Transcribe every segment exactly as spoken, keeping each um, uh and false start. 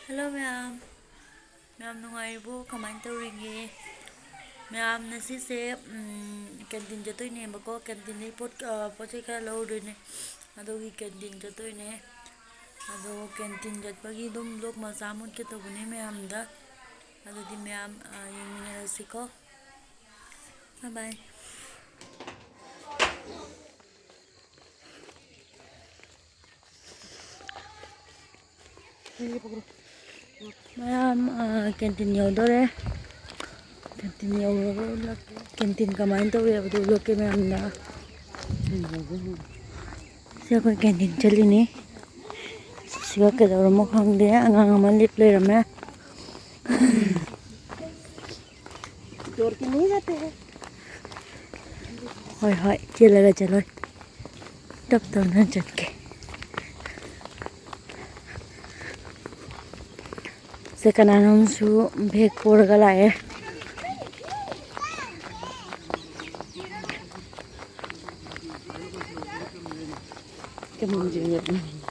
Hello ꯃꯌꯥꯝ, ꯃꯌꯥꯝ ꯅꯨꯡꯉꯥꯏꯔꯤꯕꯣ? ꯀꯃꯥꯏꯅ ꯇꯧꯔꯤꯒꯦ? ꯃꯌꯥꯝ, ꯉꯁꯤꯁꯦ ꯎꯝ, ꯀꯦꯟꯇꯤꯟ ꯆꯠꯇꯣꯏꯅꯦꯕꯀꯣ꯫ ꯀꯦꯟꯇꯤꯟꯗꯒꯤ ꯄꯣꯠ ꯑ, ꯄꯣꯠ ꯆꯩ ꯈꯔ ꯂꯧꯔꯨꯗꯣꯏꯅꯦ꯫ ꯑꯗꯨꯒꯤ ꯀꯦꯟꯇꯤꯟ ꯆꯠꯇꯣꯏꯅꯦ꯫ ꯑꯗꯣ ꯀꯦꯟꯇꯤꯟ ꯆꯠꯄꯒꯤ ꯑꯗꯨꯝ ꯕ꯭ꯂꯣꯛ ꯃꯆꯥ ꯑꯃ ꯎꯠꯀꯦ ꯇꯧꯕꯅꯦ ꯃꯌꯥꯝꯗ꯫ ꯑꯗꯨꯗꯤ ꯃꯌꯥꯝ ꯑ, ꯌꯦꯡꯃꯤꯟꯅꯔꯁꯤꯀꯣ꯫ ꯕꯥꯏ ꯕꯥꯏ꯫ ꯃꯌꯥꯝ ꯀꯦꯟꯇꯤꯟ ꯌꯧꯗꯣꯔꯦ꯫ ꯀꯦꯟꯇꯤꯟ ꯌꯧꯔꯒ ꯎꯠꯂꯛꯀꯦ꯫ ꯀꯦꯟꯇꯤꯟ ꯀꯃꯥꯏꯅ ꯇꯧꯋꯤ ꯍꯥꯏꯕꯗꯨ ꯎꯠꯂꯛꯀꯦ ꯃꯌꯥꯝꯗ꯫ ꯁꯤ ꯑꯩꯈꯣꯏ ꯀꯦꯟꯇꯤꯟ ꯆꯠꯂꯤꯅꯤ꯫ ꯁꯤꯒ ꯀꯩꯗꯧꯔꯝꯃꯣ ꯈꯪꯗꯦ, ꯑꯉꯥꯡ ꯑꯃ ꯂꯦꯞ ꯂꯩꯔꯝꯃꯦ꯫ ꯍꯣꯏ ꯍꯣꯏ, ꯆꯦꯜꯂꯒ ꯆꯠꯂꯣꯏ꯫ ꯇꯞ ꯇꯞꯅ ꯆꯠꯀꯦ꯫ ꯁꯦ ꯀꯅꯥꯅꯣꯝꯁꯨ ꯕꯦꯒ ꯄꯨꯔꯒ ꯂꯥꯛꯑꯦ꯫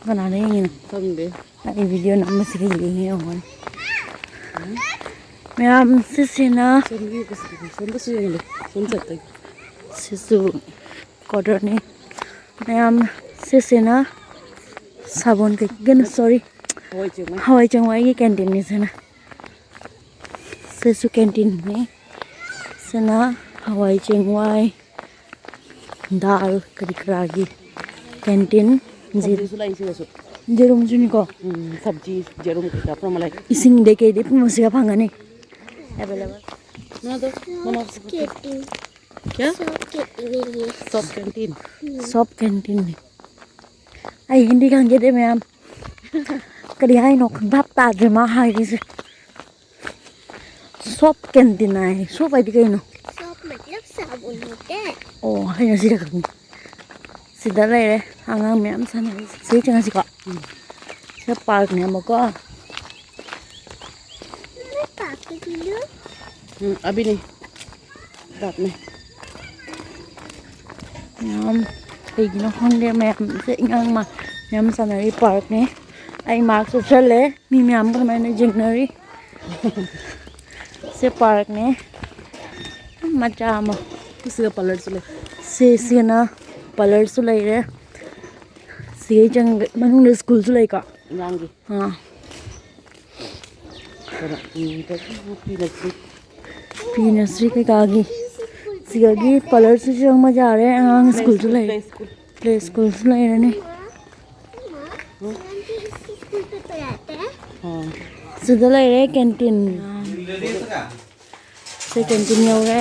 ꯀꯅꯥꯅꯣ ꯌꯦꯡꯉꯤꯅꯣ? ꯈꯪꯗꯦ꯫ ꯑꯩ ꯚꯤꯗꯤꯑꯣ ꯅꯝꯕꯁꯤꯒ ꯌꯦꯡꯉꯤ ꯌꯦꯡꯉꯣꯅꯦ꯫ ꯃꯌꯥꯝ ꯁꯤꯁꯤꯅ ꯁꯣꯝꯒꯤ ꯁꯣꯝꯗꯁꯨ ꯌꯦꯡꯉꯨ꯫ ꯁꯣꯝ ꯁꯥꯏꯠꯇꯒꯤ꯫ ꯁꯤꯁꯨ ꯀ꯭ꯋꯥꯇꯔꯅꯤ꯫ ꯃꯌꯥꯝ ꯁꯤꯁꯤꯅ ꯁꯥꯕꯣꯟ ꯀꯩ-, ꯀꯩꯅꯣ, ꯁꯣꯔꯤ, ꯍꯋꯥꯏ ꯆꯦꯡꯋꯥꯏ꯫ ꯍꯋꯥꯏ ꯆꯦꯡꯋꯥꯏꯒꯤ ꯀꯦꯟꯇꯤꯟꯅꯤ ꯁꯤꯅ꯫ ꯁꯤꯁꯨ ꯀꯦꯟꯇꯤꯟꯅꯤ꯫ ꯁꯤꯅ ꯍꯋꯥꯏ ꯆꯦꯡꯋꯥꯏ, ꯗꯥꯜ ꯀꯔꯤ ꯀꯔꯥꯒꯤ ꯀꯦꯟꯇꯤꯟ꯫ ꯁꯕꯖꯤꯁꯨ ꯂꯩ ꯁꯤꯗꯁꯨ꯫ ꯌꯦꯔꯨꯝꯁꯨꯅꯤꯀꯣ꯫ ꯎꯝ, ꯁꯕꯖꯤ, ꯌꯦꯔꯨꯝ ꯀꯩꯀꯥ ꯄꯨꯝꯅꯃꯛ ꯂꯩ꯫ ꯏꯁꯤꯡꯗꯩ ꯀꯩꯗꯩ ꯄꯨꯝꯅꯃꯛꯁꯤꯒ ꯐꯪꯒꯅꯤ꯫ Available꯫ ꯅꯣꯗꯣ, ꯃꯃꯥ꯫ Soft canteen꯫ ꯀꯌꯥ? Soft canteen ꯂꯩꯌꯦ꯫ Soft canteen꯫ Soft canteen ꯅꯤ꯫ ꯑꯩ ꯍꯤꯟꯗꯤ ꯈꯪꯖꯗꯦ ꯃꯌꯥꯝ꯫ ꯀꯔꯤ ꯍꯥꯏꯅꯣ ꯈꯪ-, ꯚꯥꯞ ꯇꯥꯗ꯭ꯔꯦ ꯃꯥ ꯍꯥꯏꯔꯤꯁꯦ꯫ Soft canteen ꯍꯥꯏ꯫ Soap ꯍꯥꯏꯗꯤ ꯀꯩꯅꯣ? Soap मतलब साबुन होता है। ꯑꯣ, ꯑꯩ ꯉꯁꯤꯗ ꯈꯪꯉꯤ꯫ ꯁꯤꯗ ꯂꯩꯔꯦ ꯑꯉꯥꯡ ꯃꯌꯥꯝ ꯁꯥꯟꯅꯔꯤ꯫ ꯁꯤꯗ ꯆꯪꯉꯁꯤꯀꯣ꯫ ꯎꯝ꯫ ꯁꯤꯗ park ꯅꯦꯕꯀꯣ꯫ मैं park के पी लूँ। ꯎꯝ, ꯑꯕꯤꯅꯤ꯫ Park ꯅꯦ꯫ ꯃꯌꯥꯝ ꯀꯩꯒꯤꯅꯣ ꯈꯪꯗꯦ, ꯃꯌꯥꯝꯁꯦ ꯏꯉꯥꯡ ꯃꯥ-, ꯃꯌꯥꯝ ꯁꯥꯟꯅꯔꯤ꯫ Park ꯅꯦ꯫ ꯑꯩ ꯃꯥꯛꯁ ꯎꯞꯁꯜꯂꯦ꯫ ꯃꯤ ꯃꯌꯥꯝ ꯀꯃꯥꯏꯅ ꯌꯦꯡꯅꯔꯤ? ꯁꯦ ꯄꯥꯔꯛꯅꯦ꯫ ꯃꯆꯥ ꯑꯃ꯫ ꯁꯤꯒ ꯄꯥꯔꯂꯔꯁꯨ ꯂꯩ꯫ ꯁꯤ, ꯁꯤꯒꯅ ꯄꯥꯔꯂꯔꯁꯨ ꯂꯩꯔꯦ꯫ ꯁꯤꯒꯩ ꯆꯪ-, ꯃꯅꯨꯡꯗ ꯁ꯭ꯀꯨꯜꯁꯨ ꯂꯩꯀꯣ? ꯑꯉꯥꯡꯒꯤ꯫ ꯑꯥ꯫ ꯀꯩꯅꯣ, ꯎꯝ, ꯄꯤ ꯅꯁꯔꯤ꯫ ꯄꯤ ꯅꯁꯔꯤ ꯀꯩꯀꯥꯒꯤ꯫ ꯁꯤꯗꯒꯤ ꯄꯥꯔꯂꯔꯁꯨ ꯆꯪꯕ ꯌꯥꯔꯦ, ꯑꯉꯥꯡ ꯁ꯭ꯀꯨꯜꯁꯨ ꯂꯩ꯫ Play school. ꯄ꯭ꯂꯦ ꯁ꯭ꯀꯨꯜꯁꯨ ꯂꯩꯔꯅꯤ꯫ ꯑꯥ꯫ ꯁꯤꯗ ꯂꯩꯔꯦ ꯀꯦꯟꯇꯤꯟ꯫ ꯁꯤ ꯀꯦꯟꯇꯤꯟ ꯌꯧꯔꯦ꯫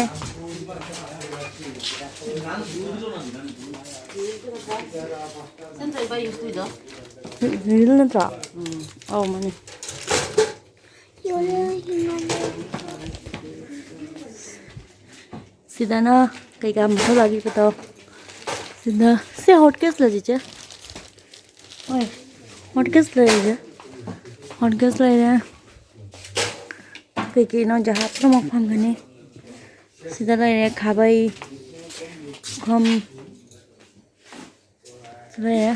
ꯔꯤꯜ ꯅꯠꯇ꯭ꯔꯣ? ꯑꯧ, ꯃꯥꯅꯦ꯫ ꯁꯤꯗꯅ ꯀꯩꯀꯥ ꯃꯊꯧ ꯂꯥꯛꯏꯕꯗꯣ꯫ ꯁꯤꯗ, ꯁꯤ ꯍꯣꯠ ꯀꯦꯁꯂ, ꯆꯤꯆꯦ? ꯍꯣꯏ, ꯍꯣꯠ ꯀꯦꯁ ꯂꯩꯔꯦ꯫ ꯍꯣꯠ ꯀꯦꯁ ꯂꯩꯔꯦ꯫ ꯀꯩꯀꯩꯅꯣ ꯖꯍꯥꯖ ꯄꯨꯝꯅꯃꯛ ꯐꯪꯒꯅꯤ꯫ ꯁꯤꯗ ꯂꯩꯔꯦ ꯈꯥꯕꯩ, ꯄꯨꯈꯝ, ꯁꯤꯗ ꯂꯩꯔꯦ꯫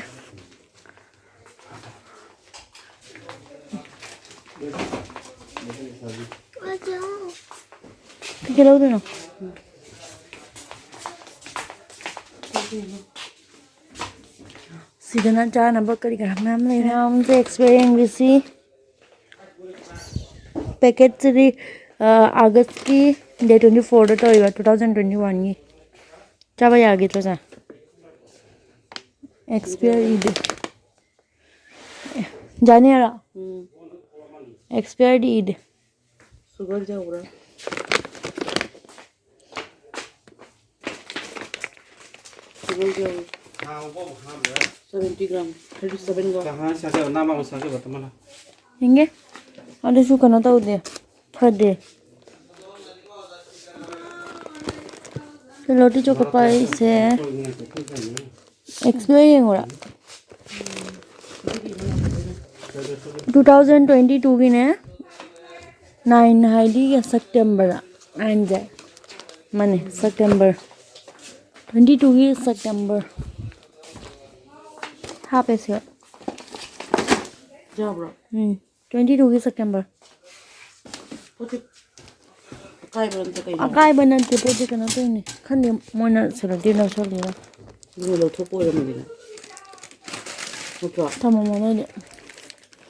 ꯀꯩꯀꯩ ꯂꯧꯗꯣꯏꯅꯣ? ꯁꯤꯗꯅ ꯆꯥꯅꯕ ꯀꯔꯤ ꯀꯔꯥ ꯃꯌꯥꯝ ꯂꯩꯔꯦ꯫ ꯃꯌꯥꯝꯁꯦ ꯑꯦꯛꯁꯄꯤꯔꯤꯌꯦꯟꯁꯁꯤ ꯄꯦꯀꯦꯠꯁꯤꯗꯤ, ꯑ, ꯑꯥꯒꯁꯀꯤ ꯗꯦꯠ ꯇ꯭ꯋꯦꯟꯇꯤ ꯐꯣꯔꯗ ꯇꯧꯔꯤꯕ, ꯇꯨ ꯊꯥꯎꯖꯟ ꯇ꯭ꯋꯦꯟꯇꯤ ꯋꯥꯟꯒꯤ꯫ ꯆꯥꯕ ꯌꯥꯈꯤꯗ꯭ꯔꯣ, ꯁꯥꯔ? ꯑꯦꯛꯁꯄꯤꯌꯔ ꯏꯗꯦ꯫ ꯖꯥꯅꯤꯌꯥꯔꯥ? ꯎꯝ꯫ ꯑꯦꯛꯁꯄꯤꯌꯔꯗꯤ ꯏꯗꯦ꯫ ꯁꯨꯒꯔ ꯌꯥꯎꯕ꯭ꯔꯥ? ꯁꯨꯒꯔ ꯌꯥꯎꯏ꯫ ꯁꯚꯦꯟꯇꯤ ꯒ꯭ꯔꯥꯝ, ꯊꯥꯔꯇꯤ ꯁꯚꯦꯟꯒ꯫ ꯀꯍꯥꯟ ꯁꯥꯖꯕ, ꯅꯥ ꯃꯥꯃ ꯁꯥꯖꯕ ꯇꯃꯅ꯫ ꯌꯦꯡꯒꯦ꯫ ꯑꯗꯨꯁꯨ ꯀꯩꯅꯣ ꯇꯧꯗꯦ꯫ ꯐꯗꯦ꯫ ꯁꯤ ꯂꯣꯇꯤ ꯆꯣꯀꯣ ꯄꯥꯏꯁꯦ꯫ ꯑꯦꯛꯁꯄꯤꯌꯔ ꯌꯦꯡꯉꯨꯔꯥ? ꯇꯨ ꯊꯥꯎꯖꯟ ꯇ꯭ꯋꯦꯟꯇꯤ ꯇꯨꯒꯤꯅꯦ꯫ ꯅꯥꯏꯟ ꯍꯥꯏꯗꯤ ꯁꯦꯞꯇꯦꯝꯕꯔ꯫ ꯅꯥꯏꯟꯁꯦ꯫ ꯃꯥꯅꯦ, ꯁꯦꯞꯇꯦꯝꯕꯔ꯫ ꯇ꯭ꯋꯦꯟꯇꯤ ꯇꯨꯒꯤ ꯁꯦꯞꯇꯦꯝꯕꯔ꯫ ꯍꯥꯞꯄꯦ ꯁꯤꯒ꯫ ꯌꯥꯕ꯭ꯔꯣ? ꯎꯝ, twenty two ꯒꯤ September꯫ ꯄꯣꯠꯁꯦ ꯑꯀꯥꯏꯕ ꯅꯠꯇꯦ ꯀꯩꯅꯣ? ꯑꯀꯥꯏꯕ ꯅꯠꯇꯦ, ꯄꯣꯠꯁꯦ ꯀꯩꯅꯣ ꯇꯧꯔꯤꯅꯦ꯫ ꯈꯪꯗꯦ, ꯃꯣꯏꯅ ꯁꯦꯂꯦꯛꯇꯦꯠ ꯂꯧꯁꯜꯂꯤꯔ꯫ ꯑꯗꯨꯒ ꯂꯧꯊꯣꯛꯄ ꯑꯣꯏꯔꯝꯃꯅꯤꯅ꯫ ꯅꯠꯇ꯭ꯔꯣ? ꯊꯝꯃꯝꯃꯣ ꯅꯣꯏꯗꯤ꯫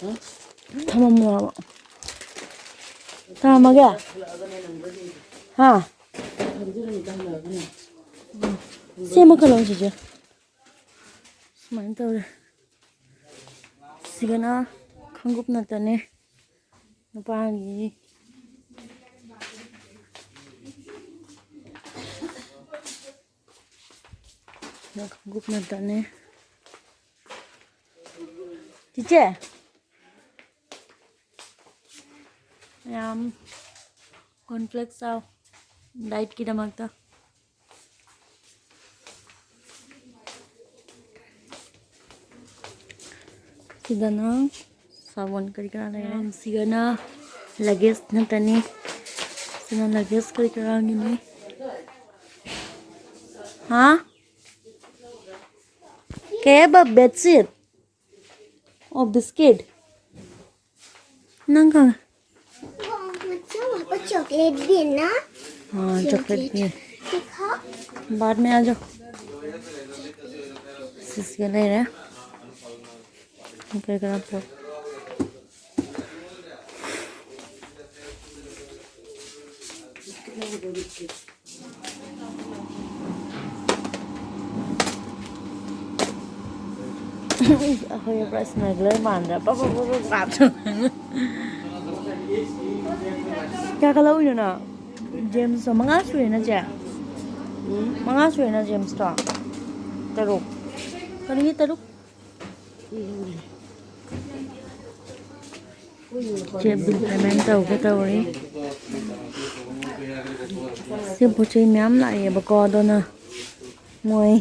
ꯍꯥ? ꯊꯝꯃꯝꯃꯣ ꯍꯥꯏꯕ꯫ ꯊꯝꯃꯝꯃꯒꯦ? ꯍꯥ? ꯁꯦꯝꯃ ꯀꯩꯅꯣ ꯁꯤꯁꯦ꯫ ꯁꯨꯃꯥꯏꯅ ꯇꯧꯔꯦ꯫ ꯁꯤꯒꯅ ꯈꯣꯡꯎꯞ ꯅꯠꯇꯅꯦ꯫ ꯅꯨꯄꯥꯒꯤ꯫ ꯁꯤꯅ ꯈꯣꯡꯎꯞ ꯅꯠꯇꯅꯦ꯫ ꯆꯤꯆꯦ꯫ ꯃꯌꯥꯝ cornflakes ꯆꯥꯎ꯫ Dietꯀꯤꯗꯃꯛꯇ꯫ ꯁꯤꯗꯅ ꯁꯥꯕꯣꯟ ꯀꯔꯤ ꯀꯔꯥ ꯂꯩꯔꯦ꯫ ꯁꯤꯒꯅ luggage ꯅꯠꯇꯅꯤ꯫ ꯁꯤꯅ luggage ꯀꯔꯤ ꯀꯔꯥꯒꯤꯅꯤ꯫ ꯍꯥ? ꯀꯩ ꯍꯥꯏꯕ? Bedsheet? ꯑꯣ, biscuit꯫ ꯅꯪ ꯈꯪꯉꯦ꯫ वो मुझे वहाँ पर chocolate भी है ना? हाँ, chocolate भी है। दिखा। बाद में आ जाओ। ꯁꯤꯁꯤꯒ ꯂꯩꯔꯦ꯫ ꯀꯔꯤ ꯀꯔꯥ ꯄꯣꯠ꯫ ꯑꯩꯈꯣꯏ ꯄꯨꯔꯥ smuggler ꯃꯥꯟꯗ꯭ꯔꯥ? ꯄꯞ ꯄꯞ ꯄꯞ ꯄꯞ ꯀꯥꯞꯇꯅ꯫ ꯀꯌꯥ ꯀꯂꯛꯎꯏꯅꯣ ꯅꯪ? ꯖꯦꯝꯁꯇꯣ ꯃꯉꯥ ꯁꯨꯔꯦꯅ, ꯆꯦ? ꯎꯝ꯫ ꯃꯉꯥ ꯁꯨꯔꯦꯅ, ꯖꯦꯝꯁꯇꯣ? ꯇꯔꯨꯛ꯫ ꯀꯔꯤꯒꯤ ꯇꯔꯨꯛ? ꯆꯦ ꯕꯤꯜ ꯄꯦꯃꯦꯟ ꯇꯧꯒꯦ ꯇꯧꯔꯤ꯫ ꯁꯤ ꯄꯣꯠ ꯆꯩ ꯃꯌꯥꯝ ꯂꯥꯛꯑꯦꯕꯀꯣ, ꯑꯗꯨꯅ ꯃꯣꯏ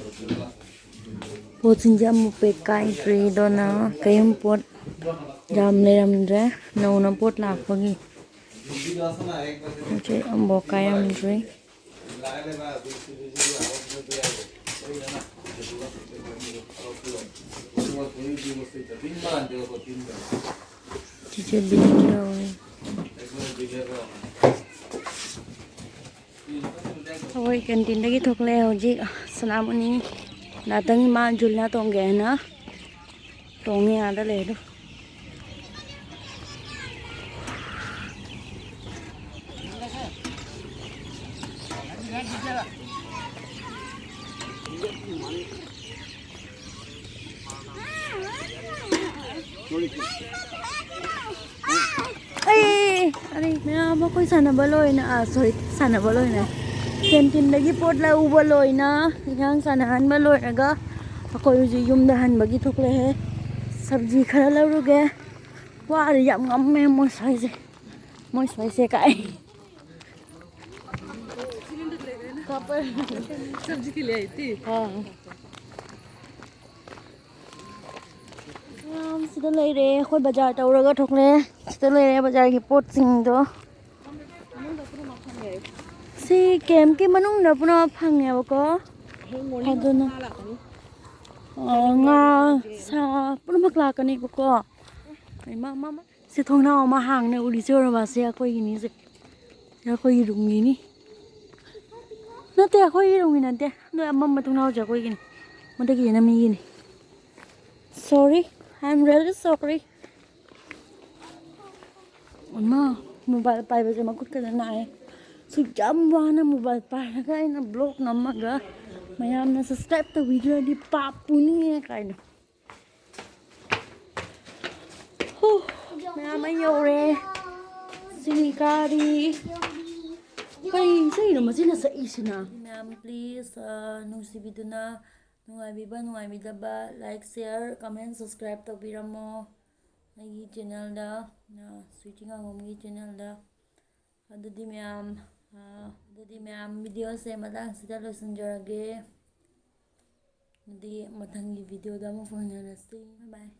ꯄꯣꯠꯁꯤꯡꯁꯦ ꯑꯃꯨꯛ ꯄꯦꯛ ꯀꯥꯏꯗ꯭ꯔꯤ, ꯑꯗꯨꯅ ꯀꯔꯤꯝ ꯄꯣꯠ ꯌꯥꯝ ꯂꯩꯔꯝꯗ꯭ꯔꯦ, ꯅꯧꯅ ꯄꯣꯠ ꯂꯥꯛꯄꯒꯤ꯫ ꯄꯣꯠ ꯆꯩ ꯑꯃꯐꯥꯎ ꯀꯥꯏꯔꯝꯗ꯭ꯔꯤ꯫ ꯆꯤꯆꯦ ꯕꯤꯅꯤꯌꯥ ꯍꯣꯏ꯫ ꯑꯩꯈꯣꯏ ꯀꯦꯟꯇꯤꯟꯗꯒꯤ ꯊꯣꯛꯂꯛꯑꯦ ꯍꯧꯖꯤꯛ꯫ ꯁꯅꯥꯃꯅꯤ ꯉꯥꯛꯇꯪ ꯃꯥ ꯖꯨꯂꯤꯅꯥ ꯇꯣꯡꯒꯦ ꯍꯥꯏꯅ ꯇꯣꯡꯉꯦ ꯑꯥꯗ ꯂꯩ ꯑꯗꯨ꯫ ꯑꯩ ꯑꯩ ꯃꯌꯥꯝ ꯑꯩꯈꯣꯏ ꯁꯥꯟꯅꯕ ꯂꯣꯏꯅ, ꯑꯥ, ꯁꯣꯔꯤ, ꯁꯥꯟꯅꯕ ꯂꯣꯏꯅ, ꯀꯦꯟꯇꯤꯟꯗꯒꯤ ꯄꯣꯠ ꯂꯧꯕ ꯂꯣꯏꯅ, ꯏꯟꯁꯥꯡ ꯁꯥꯟꯅꯍꯟꯕ ꯂꯣꯏꯔꯒ ꯑꯩꯈꯣꯏ ꯍꯧꯖꯤꯛ ꯌꯨꯝꯗ ꯍꯟꯕꯒꯤ ꯊꯣꯛꯂꯛꯑꯦ꯫ ꯁꯕꯖꯤ ꯈꯔ ꯂꯧꯔꯨꯒꯦ꯫ ꯋꯥꯗꯤ ꯌꯥꯝ ꯉꯝꯃꯦ ꯃꯣꯏ ꯁ꯭ꯋꯥꯏꯁꯦ, ꯃꯣꯏ ꯁ꯭ꯋꯥꯏꯁꯦ ꯀꯥꯏ꯫ ꯁꯕꯖꯤ ꯈꯤꯂꯦ ꯑꯥꯏ ꯊꯤ꯫ ꯑꯥ꯫ ꯃꯌꯥꯝ ꯁꯤꯗ ꯂꯩꯔꯦ꯫ ꯑꯩꯈꯣꯏ ꯕꯖꯥꯔ ꯇꯧꯔꯒ ꯊꯣꯛꯂꯛꯑꯦ꯫ ꯁꯤꯗ ꯂꯩꯔꯦ ꯕꯖꯥꯔꯒꯤ ꯄꯣꯠꯁꯤꯡꯗꯣ꯫ ꯁꯤ ꯀꯦꯝꯞꯀꯤ ꯃꯅꯨꯡꯗ ꯄꯨꯝꯅꯃꯛ ꯐꯪꯉꯦꯕꯀꯣ꯫ ꯑꯗꯨꯅ, ꯑ, ꯉꯥ, ꯁꯥ ꯄꯨꯝꯅꯃꯛ ꯂꯥꯛꯀꯅꯦꯕꯀꯣ꯫ ꯏꯃꯥ, ꯃꯥ, ꯃꯥ꯫ ꯁꯤ ꯊꯣꯡꯅꯥꯎ ꯑꯃ ꯍꯥꯡꯅ ꯎꯔꯤꯁꯦ ꯎꯔꯕ? ꯁꯤ ꯑꯩꯈꯣꯏꯒꯤꯅꯤ ꯁꯦ꯫ ꯑꯩꯈꯣꯏꯒꯤ ꯔꯨꯝꯒꯤꯅꯤ꯫ ꯅꯠꯇꯦ, ꯑꯩꯈꯣꯏꯒꯤ ꯔꯨꯝꯒꯤ ꯅꯠꯇꯦ꯫ ꯅꯣꯏ ꯑꯃꯝꯕ ꯊꯣꯡꯅꯥꯎꯁꯦ ꯑꯩꯈꯣꯏꯒꯤꯅꯤ꯫ ꯃꯊꯛꯀꯤꯁꯤꯅ ꯃꯤꯒꯤꯅꯤ꯫ Sorry, I am really sorry. ꯏꯃꯥ, ꯃꯣꯕꯥꯏꯜ ꯄꯥꯏꯕꯁꯦ ꯃꯈꯨꯠꯀꯁꯦ ꯅꯥꯏ꯫ ꯁꯨꯛ ꯌꯥꯝ ꯋꯥꯅ ꯃꯣꯕꯥꯏꯜ ꯄꯥꯏꯔꯒ ꯑꯩꯅ ꯕ꯭ꯂꯣꯛ ꯅꯝꯃꯒ ꯃꯌꯥꯝꯅ subscribe ꯇꯧꯕꯤꯗ꯭ꯔꯗꯤ ꯄꯥꯞ ꯄꯨꯅꯤꯌꯦ ꯀꯥꯏꯅ꯫ ꯍꯨ, ꯃꯌꯥꯝ ꯑꯩ ꯌꯧꯔꯦ꯫ ꯆꯤꯡ ꯀꯥꯔꯤ꯫ ꯀꯩ ꯏꯁꯩꯅꯣ ꯃꯁꯤꯅ ꯁꯛꯏꯁꯤꯅ? ꯃꯌꯥꯝ please, ꯑ, ꯅꯨꯡꯁꯤꯕꯤꯗꯨꯅ ꯅꯨꯡꯉꯥꯏꯕꯤꯕ ꯅꯨꯡꯉꯥꯏꯕꯤꯗꯕ like, share, comment, subscribe ꯇꯧꯕꯤꯔꯝꯃꯣ ꯑꯩꯒꯤ channelꯗ, ꯑ, ꯁ꯭ꯋꯤꯇꯤ ꯉꯥꯉꯣꯝꯒꯤ channelꯗ꯫ ꯑꯗꯨꯗꯤ ꯃꯌꯥꯝ, ꯑ, ꯑꯗꯨꯗꯤ ꯃꯌꯥꯝ videoꯁꯦ ꯃꯇꯥꯡꯁꯤꯗ ꯂꯣꯏꯁꯤꯟꯖꯔꯒꯦ꯫ ꯑꯗꯨꯗꯤ ꯃꯊꯪꯒꯤ videoꯗ ꯑꯃꯨꯛ ꯐꯪꯅꯔꯁꯤ꯫ Bye bye꯫